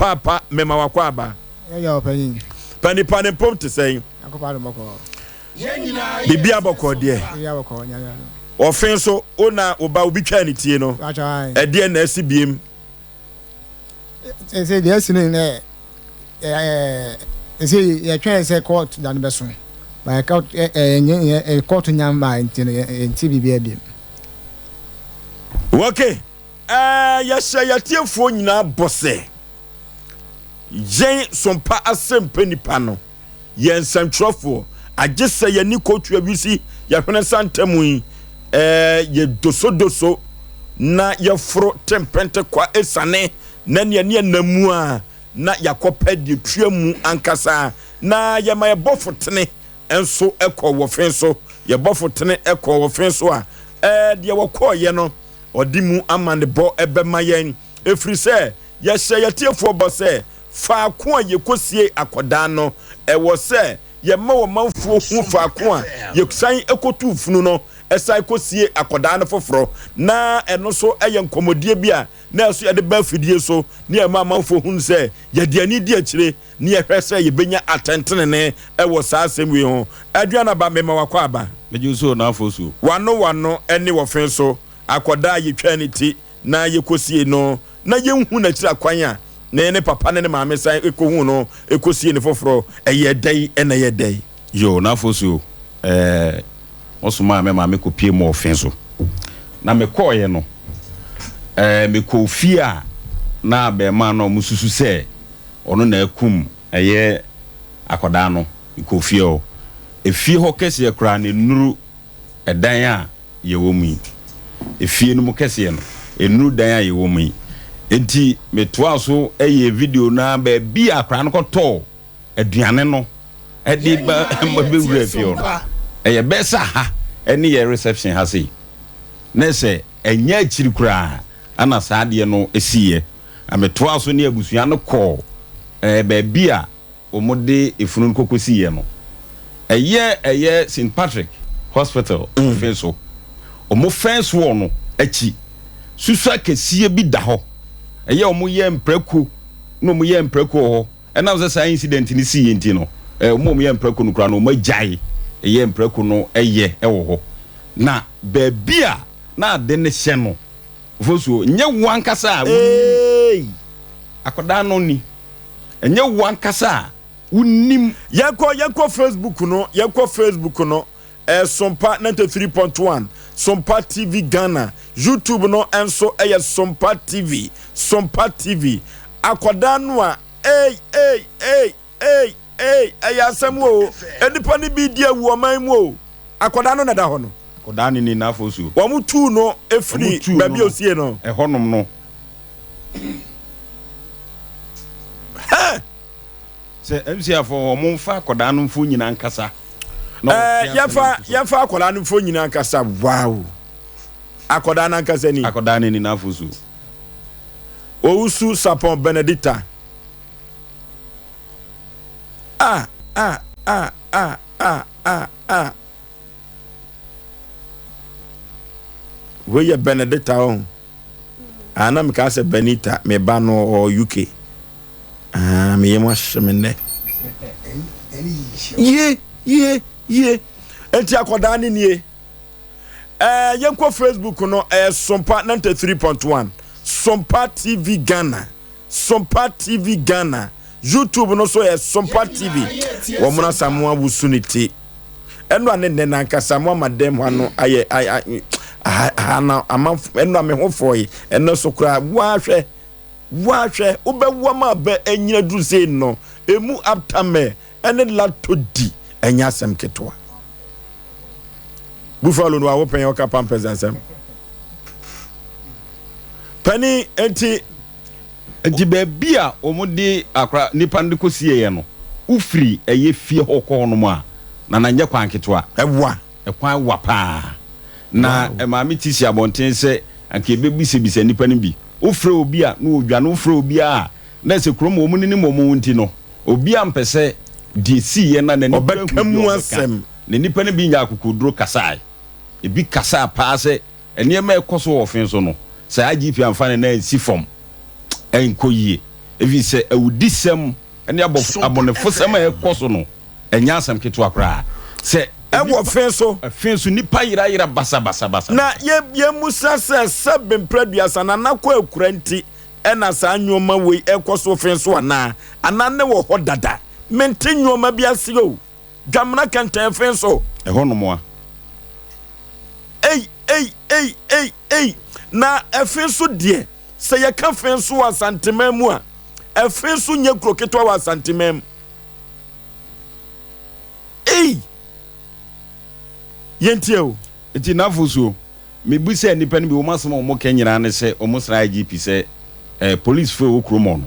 Paapa, mema wakɔ aba. Yɛyɛ ɔpanyin. Panipa ne mpom te sɛn? Akɔpa no bɔkɔɔ. Biribi abɔkɔɔ deɛ. Biribi abɔkɔɔ nyame adom. Ɔfe nso, wo na wo ba obi twaa ne tie no, ɛdeɛn na asi biem? Sɛ deɛ asi no nɛ ɛsɛ yɛtwɛn sɛ court da no bɛso ba court nya mmaa nti no yɛnti biribiara biem. Okay, yɛhyɛ yɛtiefoɔ nyinaa bɔ sɛ yɛn sompa asɛmpɛ nipa no yɛn nsɛntwerɛfoɔ, agye sɛ yɛne kootu awisi yɛhwene nsa ntam yi, ɛɛ yɛdosodoso na yɛforo te mpɛntekwa esiane na nea ne yɛnam mu a na yɛakɔpɛ deɛ tua mu ankasa na yɛma yɛbɔfo tene nso kɔ wɔfe so yɛbɔfo tene kɔ wɔfe so a ɛɛ deɛ wɔkɔɔyɛ no ɔde mu amanebɔ ɛbɛma yɛn ɛfiri sɛ yɛhyɛ yɛtiefoɔ bɔ sɛ faako a yɛkɔsie akɔdaa no ɛwɔ sɛ yɛma ɔmanfoɔ hu faako a yɛsan kɔtu funu no ɛsan kɔsie akɔdaa no foforɔ na ɛno nso ɛyɛ nkɔmmɔdie bi a na ɛso yɛde ba afidie so ne ɛma amanfoɔ hunu sɛ yɛde ani di akyire ne yɛhwɛ sɛ yɛbɛnya atɛntenene ɛwɔ saa asɛm wei ho. Aduana ba, mema wakɔ aba. Megye so n'afɔ so. Wano wano ne wɔfe so akɔdaa a yɛtwaa ne ti na yɛkɔsie no na yɛnhu n'akyiri akwan a ne ne papa ne ne maame san kɔhu no kɔsie ne foforɔ ɛyɛ dɛn ɛna ɛyɛ dɛn? Yo, n'afɔ so ɛɛ wɔsomaa me maame kɔpie mu ɔfe so na mekɔɔeɛ no ɛɛ mekɔɔ fie a na abɛɛmaa no a ɔmo susu sɛ ɔno na akum ɛyɛ akɔdaa no mekɔɔ fie hɔ. Efie hɔ kɛseɛ koraa na nnuru ɛdan a yɛwɔ mu yi. Efie no mu kɛseɛ no nnuru dan a yɛwɔ mu yi. Nti metoa so ɛyɛ video na baabi a akwadaa no kɔtɔɔ aduane no ɛde ba bɛwura fie hɔ no ɛyɛ bɛɛ sɛ ha ɛne yɛ reception ha sei na sɛ ɛnyɛ akyiri koraa ana saa adeɛ no esiiɛ na metoa so ne abusua no kɔɔ ɛɛ baabi a wɔde efunu no kɔkɔ siiɛ no ɛyɛ ɛyɛ St Patrick Hospital fɛn so wɔn fɛn soɔ no akyi susu akɛseɛ bi da hɔ ɛyɛ wɔn yɛ mprako na wɔn yɛ mprako wɔ hɔ ɛnam sɛ saa incident no siiɛ nti no ɛɛ wɔn a wɔyɛ mprako no koraa no wɔn agyae ɛyɛ mprako no ɛyɛ ɛwɔ hɔ na baabi a na ade no hyɛ no fosuo nyɛ wo ankasa a wonim akwadaa no ni ɛnyɛ wo ankasa a wonim. Yɛnkɔ yɛnkɔ Facebook no yɛnkɔ Facebook no ɛɛ Sompa 93.1 Sompa TV Ghana YouTube no nso ɛyɛ Sompa TV Sompa TV akwadaa no a ei ei ei ei ei ɛyɛ asɛm o nipa no bi di awu ɔman mu o akwadaa no na ɛda hɔ no. Akwadaa no ni n'afɔ so. Wɔn tuu no efiri baabi a osie no. Ɛhɔnom no. Hɛ. Sɛ MC afɔ wɔn mfa akwadaa no mfo nyinaa nkasa. Ɛɛ yɛfa yɛfa akwadaa no mfo nyinaa nkasa wow akwadaa no ankasa ni. Akwadaa no ni n'afɔ so. Owusu Sapon Benedicta. Ah ah ah ah ah ah ah. Wei yɛ Benedicta ɔho. Ah na meka sɛ Benita me ba no ɔwɔ UK. Ah me yam ahyɛ me nnɛ. Yie yie yie. Enti akwadaa ne nie. Ɛɛ yɛnkɔ Facebook no ɛyɛ Sompa 93.1 Sompa TV Ghana Sompa TV Ghana YouTube no so yɛ Sompa TV. Wɔn na Samoa wusu ne ti. Ɛno a ne nnɛ nankasa mo ama dɛm hɔ ano ayɛ ayɛ aha na amanfo ɛno a me ho fɔe ɛno so koraa woahwɛ woahwɛ wobɛwo ama abɛ anyina duru sei no emu aptamɛ ɛne lato di ɛnyɛ asɛm ketewa. Buffalo no a wopɛn ɔka pampers ansɛm pani nti. Nti baabi a wɔde akora nipa no de kɔsieeɛ no, wofiri ɛyɛ fie hɔ kɔ hɔnom a, na na nyɛ kwan ketewa. Ɛwa. Ɛkwan wa paa. Na maame ti si abɔnten sɛ anka yɛbɛbisabisa nnipa no bi. Wofrɛ obi a, na ɔdwane, wofrɛ obiara a, na sɛ kurom wɔn ninim wɔn nti no, obiara mpɛ sɛ deɛ ɛsiiɛ no a n'ani kura hu Ɔbɛka bi mu a ɔbɛka. asɛm. Na nnipa no bi nyaa akokoɔduro kasae. Ebi kasaa paa sɛ nneɛma a ɛkɔ so wɔ ɔfe so no, sɛ IGP amfa ne nan ansi fam ɛnkɔ yie. Ɛfiri sɛ awudisɛm ne abɔnefosɛm a ɛkɔ so no, ɛnyɛ asɛm ketewa koraa. Sɛ Ɛwɔ fe so. Ɛfe so nnipa yerayera basabasabasa. Na yɛ yɛmmusa sɛ, sɛbe mprɛ aduasa Nana kɔ akura nti na saa nnoɔma wei ɛrekɔ so fe so anaa? Anaa ne wɔ hɔ dada? Mente nnoɔma bi ase o. Dwamena kɛntɛn fe so. Ɛhɔ nom a. Ei ei ei ei ei Na ɛfe so deɛ, sɛ yɛka fe so wɔ Asanteman mu a, ɛfe so nyɛ kuro ketewa wɔ Asanteman mu. Ei! Yɛntie o. Nti n'afosuo, mebisaa nnipa no bi, wɔn asɛm a wɔka nyinaa ne sɛ wɔsrɛ IGP sɛ eh, polisfoɔ a ɛwɔ kurom hɔ no,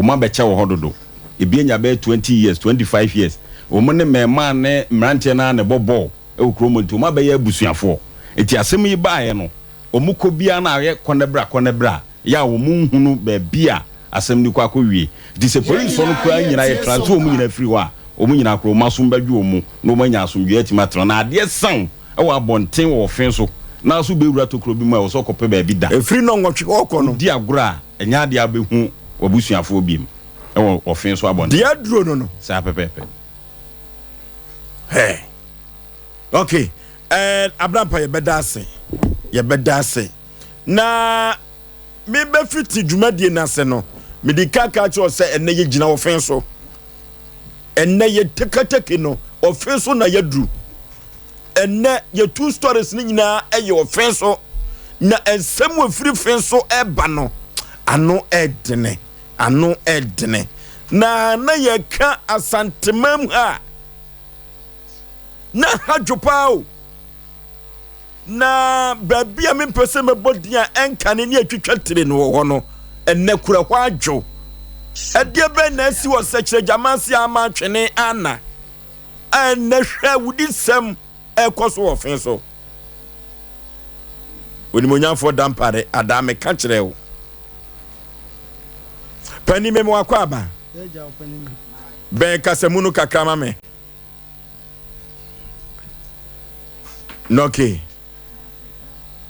wɔn abɛkyɛ wɔ hɔ dodo. Ebi anya bɛyɛ 20 years, 25 years. Wɔn ne mmarimaa ne mmeranteɛ no ara na ɛbɔ bɔɔl wɔ kurom hɔ nti wɔn abɛyɛ abusuafoɔ. Nti asɛm yi baeɛ no, wɔn kɔ biara na ayɛ kɔ-ne-bra, kɔ-ne-bra, yɛ a wɔn nhunu baabi a asɛm no kɔ akɔwie. Nti sɛ polisfoɔ no koraa nyinaa, yɛ transfer wɔn nyinaa firi hɔ a, wɔn nyinaa koraa wɔn asom bɛdwo wɔn mu na wɔn anya asomdwoeɛ atumi atena. Na adeɛ sa wo wɔ abɔnten wɔ ɔfe so na so wobɛwura tokuro bi mu a, ɛwɔ sɛ wokɔpɛ baabi da. Ɛfiri nnɔnwɔtwe hɔ rekɔ no. Wodi agorɔ a, ɛnyɛ adeɛ a wobɛhu w'abusuafoɔ biom wɔ ɔfe so abɔnten. Deɛ aduro no no. Saa pɛpɛɛpɛ. Hɛɛ. Ok. Ɛɛ, Abrampa yɛbɛda ase. Yɛbɛda ase. Na. Merebɛfiti dwumadie no ase no, mede ka ka kyerɛ sɛ ɛnnɛ yɛgyina ɔfe so. Ɛnnɛ yɛ tekateke no, ɔfe so na yɛaduru. Ɛnnɛ yɛ two stories no nyinaa ɛyɛ ɔfe so. Na nsɛm wɔ firi fe so ɛba no, ano ɛdene, ano ɛdene. Na na yɛka Asanteman ha, na ha dwo paa o. Na baabi a mempɛ sɛ mɛbɔ din a ɛnkane ne atwitwa tire no wɔ hɔ no, ɛnnɛ kura hɔ adwo. Ɛdeɛ bɛn na asi wɔ Sɛkyerɛ ase ama atwene ana a ɛnnɛ hwɛ awudisɛm ɛrekɔ so wɔ fe so? Onimonyamfoɔ Dampare adaa meka kyerɛ wo. Panin mema wakɔ aba. Bɛn kasamu no kakra ma me. Nɔke,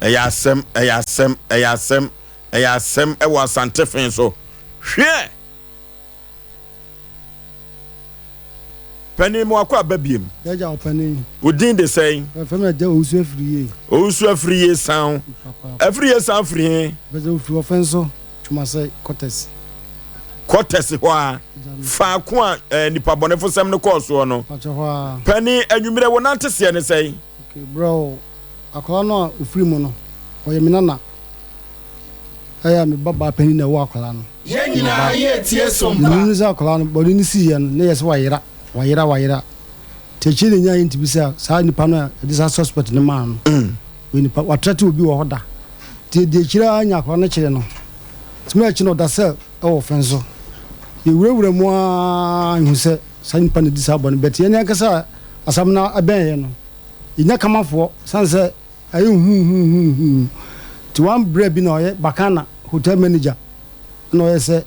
ɛyɛ asɛm, ɛyɛ asɛm, ɛyɛ asɛm, ɛyɛ asɛm ɛwɔ Asante fen so. Hwɛ! Panin mu akɔ aba biem. Yɛgya wo panin. Wo din de sɛn? Yɛfrɛ me Agya Owusu Afriyie. Owusu Afriyie San. Afriyie San firi he? Bɛsɛ ofiri Ɔfɛn so, Twumase, Kɔtɛsi. Kɔtɛsi hɔ a. Faako a eh, nipa bɔnefosɛm no kɔɔ soɔ no. Pakyɛ hɔ ara. Panin, anwummerɛ wo nante seɛ ne sɛn? Okay, brɛ o, akwadaa no a ɔfiri mu no, ɔyɛ me nana. Ɛyɛ a me ba baa panin na ɛwɔ akwadaa no. Yɛn nyinaa yɛretie som pa. Menim sɛ akwadaa no, bɔne no siiɛ no, na ɛyɛ sɛ wayera, wayera, wayera. Nti akyire na ɛnyaeɛ nti bi sɛ saa nipa no a yɛde saa suspect no maa no, ɔyɛ nipa, watrɛte obi wɔ hɔ da. Nti yɛdi akyire ara nya akwadaa no kyere no. Nti mmerɛ akyi no ɔda cell wɔ fɛn so. Yɛwurawura mu ara hu sɛ saa nipa no di saa bɔne but yɛn ankasa a asɛm no abɛn yɛn no, yɛnya kamafoɔ sane sɛ ayɛ huhuhuhu. Nti one berɛ bi na ɔyɛ Bakana hotel manager na ɔyɛ sɛ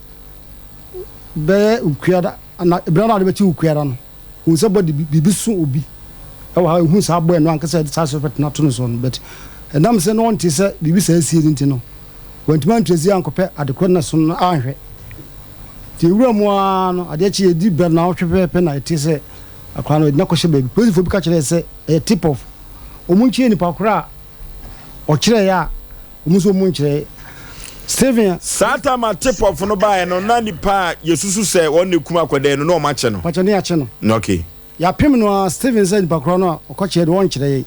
bɛyɛ Okuada na berɛ no a ade bɛkye Okuada no, hu sɛ bɔde bi biribi so obi wɔ ha ehu saa bɔɛ no ankasa yɛde saa suspect no ato no so no but ɛnam sɛ na ɔnte sɛ biribi saa asie no nti no wantumi antrɛsi ankɔpɛ ade korɔ na so no anhwɛ nti ewura mu ara no adeɛ kye yɛdi bɛ na ɔtwe pɛpɛpɛ na ɛte sɛ akora no ɛdina kɔhyɛ baabi polisifoɔ bi ka kyerɛ sɛ ɛyɛ tip off wɔn nkyerɛ nipa korɔ a ɔkyerɛeɛ a Wɔn nso wɔn nkyerɛɛ. Stephen. Saa time a tip off no baeɛ no na nipa a yɛsusu sɛ wɔn na ekum akwadaa yi no na wɔn akye no. Pakyɛ ne yɛakye no. Okay. Yɛapem no ara Stephen sɛ nipa korɔ no a ɔkɔ kyeɛ deɛ ɔnkyerɛ yɛn.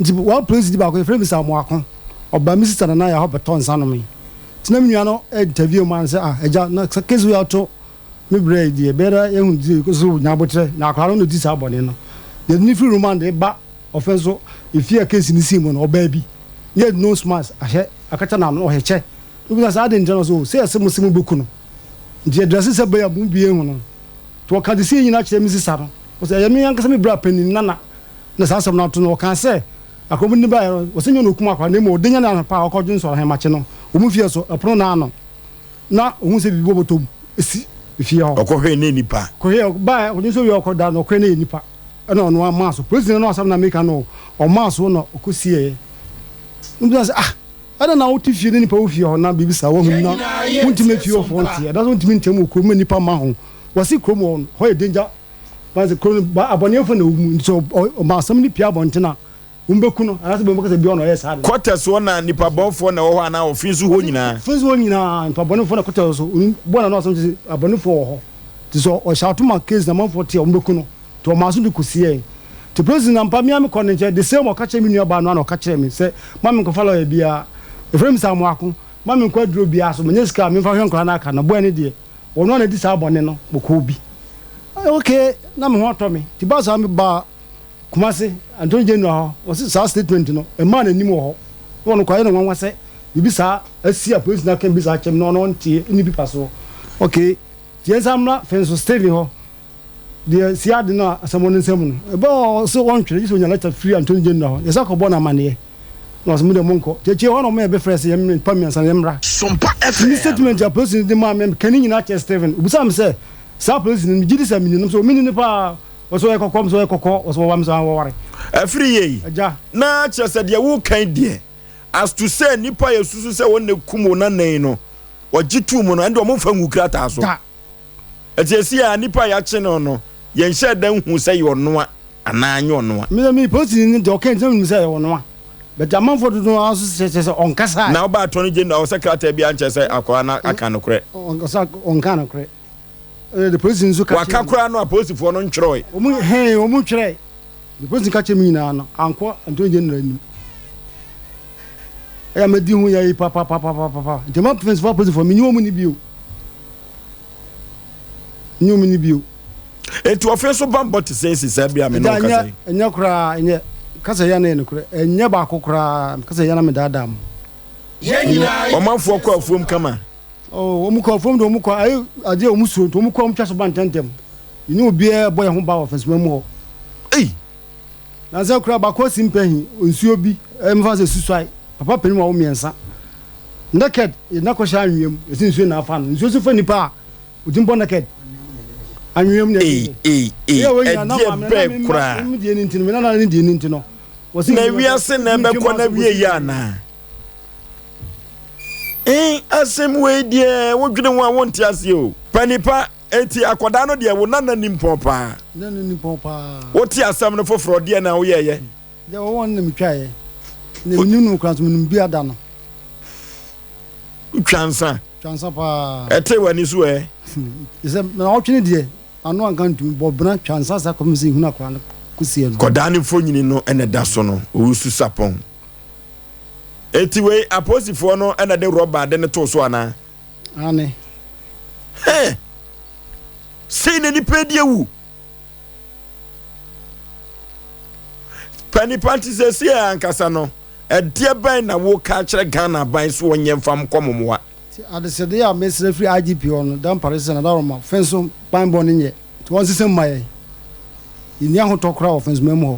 Nti one police ni baako yɛfrɛ no Mister Amoako ɔbaa me sister Nana Yaa hɔ bɛtɔ nsa nomee. Nti na me nua no interview maa no sɛ ah agya na case wei ato me brɛ yi deɛ ɛbɛyɛ dɛ yɛahu deɛ so nya aboterɛ na akwadaa no na ɔdi saa bɔne no. Yɛde no firi remand ba ɔfɛ nso efie a case no sii mu no ɔbaa bi na yɛde nose mask ahyɛ akata n'ano ɔhyɛ kyɛ. Wobisa sɛ adɛn nti na ɔsɛ o sɛ yɛse mo se mobɛku no nti yɛdrɛse sɛ bɛyɛ a mo bi ahu no. Nti ɔka de sei nyinaa kyerɛ me sista no ɔsɛ ɛyɛ me ankasa me bra panin nana na saa asɛm no ato no. Ɔkaa sɛ akwadaa mu no baeɛ no ɔsɛ nyɛ na ɔkum akwadaa na mmom ɔde nya ne anɔpa a ɔkɔdwe nsɔre ahemakye no wɔn fie so ɛpono no ano. Na ohun sɛ biribi wɔ bɔtɔ mu si efie hɔ. Ɔkɔhwɛɛ na ɛyɛ nipa. Kɔhwɛɛ, ɔbaeɛ, ɔno nso wie ɔkɔ da no ɔkɔɛ na ɛyɛ nipa. Ɛna ɔno amaa so. Polisini no asɛm na meka no o, ɔmaa so na ɔkɔ sieɛ. Wobisa sɛ ah! Adɛn na wote fie ne nnipa wɔ fie hɔ na biribi saa woahunu na wontumi mma fie hɔfoɔ nteɛ? Ɛda sɛ wontumi nteam wɔ kurom ma nnipa mma ho. Wɔse kurom hɔ no, hɔ yɛ danger man sɛ kuro no abɔneɛfoɔ na ɛwɔ mu nti sɛ ɔma asɛm no pue abɔnten a, wɔbɛku no anaasɛ bɛka sɛ bia ɔna ɔyɛɛ saa ade no. Quarters hɔ na nnipa bɔnfoɔ na ɛwɔ hɔ anaa ɔfe nso hɔ nyinaa? Ɔfe nso hɔ nyinaa nnipa bɔnefoɔ na quarters so bɔ n'ano asɛm kyerɛ sɛ abɔnefoɔ wɔ hɔ nti sɛ ɔhyɛ ma case na amanfoɔ te a wɔbɛku no. Nti ɔmaa so de kɔsiɛɛ. Nti prison no ampa me ara mekɔɔ ne nkyɛn the same ɔka kyerɛɛ me nua baa no ara na ɔka kyerɛɛ me sɛ ma me nkɔfa lawyer biara yɛfrɛ me Samoako ma me nkɔ aduro biara so manya sika a memfa hwɛ nkwadaa no aka na boy no deɛ ɔno ara na adi saa bɔne no mekɔɔ bi okay na me ho atɔ me nti baa saa me baa Kumasi Attorney General hɔ ɔse saa statement no ɛmaa n'anim wɔ hɔ na ɔno koraa ɛyɛ no nwanwa sɛ biribi saa asi a police no aka biribi saa akyerɛ me na ɔno ɔnteɛ nni bi pa soɔ okay nti yɛnsan mmra Fenso Stephen hɔ Deɛ si ade no a asɛm wɔ ne nsam no, ɛbɛ a ɔse ɔntwerɛ gye sɛ ɔnya lɛta firi Attorney General hɔ. Yɛsan kɔbɔɔ no amaneɛ na ɔse modeɛ monkɔ. Nti akyire hɔ na ɔma yɛbɛfrɛɛ sɛ yɛmmra nnipa mmiɛnsa no yɛmmra. Sompa Me FM. statement a polisini de maa me meka ne nyinaa kyerɛɛ Stephen. Ɔbisaa me sɛ, saa polisini no megye di sɛ menim no? Mese, menni no paa. Ɔse ɔyɛ kɔkɔɔ? Mese ɔyɛ kɔkɔɔ. Ɔse wɔware? Mese aane wɔware. Ɛfiri yei, Agya. na kyerɛ sɛ deɛ woreka yi deɛ, as to sɛ nnipa a yɛsusu sɛ wɔn na ɛkum wo nana yi no, wɔgye too mu no, ɛnde wɔmfa ngu krataa so. Da. Ɛti esi a nipa a yɛakye no no, yɛnhyɛɛ da nhuu sɛ ɛyɛ ɔnoa anaa anyɛ ɔnoa. Me deɛ me polisini no deɛ ɔkae nti na menim sɛ ɛyɛ ɔnoa but amanfoɔ dodoɔ no ara nso kyerɛ sɛ ɔnkasae. Na wobaa attorney general hɔ sɛ krataa biara nkyerɛ sɛ akwadaa no aka nokorɛ. Ɔnkasa ɔnkaa nokorɛ. Ɛna deɛ polisini nso ka Waka kyerɛɛ me. koraa no a polisifoɔ no ntwerɛe. Wɔn hɛn wɔn ntwerɛe. Deɛ polisini ka kyerɛɛ me nyinaa no ankɔ attorney general anim. Ɛyɛ a madi ho ya yi papapapapapa nti ɛma mfɛnsofoɔ apolisifoɔ menye wɔn nni bio. Nye omi ni bio. Enti ɔfe so bammɔ te sɛn si saa bere a me ne wo kasa yi? Ɛnyɛ koraa, ɛnyɛ. Kasa yi a na ɛyɛ nokorɛ. Ɛnyɛ baako koraa. Kasa yi a na medaadaa mo. Ɔmanfoɔ kɔ afuom kama. Oh, wɔn kɔ afuom de wɔn kɔ ayɛ adeɛ a wɔn suro nti wɔn kɔ wɔn twa so ba ntɛntɛm. Yɛne obiara bɔ yɛn ho ba wɔ afɛnsoma mu hɔ. Ei! Nansa koraa baako asi mpɛ he, nsuo bi, ɛmfa sɛ susuae, papa panin wawo mmiɛnsa. Naked, yɛde no akɔhyɛ anwea mu, yɛse nsuo na afa no. Nsuo nso fa nipa a, ɔtumi bɔ naked. Anwea mu na Ei, yɛde. ei, ei, Ɛyɛ wei nyinaa na ɛdeɛ maame na bɛn me mma koraa? me deɛ no nti no, me nana ne deɛ no nti no, wɔse Na nsuo no wiase na ntumi ntwe ɛbɛkɔ mu asɛ n'awie kɔsi yi anaa? Ei, asɛm wei deɛ wodwene ho a wonte aseɛ o. Panipa, enti akwadaa no deɛ wo nana nim pɔn paa? Nana nim pɔn paa. Wote asɛm no foforɔ, deɛn na woyɛeɛ? Deɛ wɔwɔ no na metwaeɛ. Na menim no koraa nso menim bi ada no. Wotwa nsa? Twa nsa paa. Ɛtee w'ani so ɛ? Sɛ naawɔtwe no deɛ ano anka ntumi bɔ bena twa nsa saa kɔpem sɛ ehunu akwadaa no kɔsiɛ no. Kɔdaa no mfonini no na ɛda so no, Owusu Sapɔn. Enti wei apolisifoɔ no na de rɔba de no too so anaa? Aane. Hɛ! Sei na nipa adi awu. Pa nipa nti sɛsi a ankasa no, ɛdeɛ bɛn na woka akyerɛ Ghana aban so wɔnyɛ mfa nkɔ momoa? Nti adesrɛdeɛ a mesrɛ firi IGP hɔ no, Dampare sɛ Nadaroma fɛn so banbɔ no nyɛ nti wɔnsesa mu ma yɛn. Yɛnni ahotɔ koraa wɔ Fɛnsoma mu hɔ.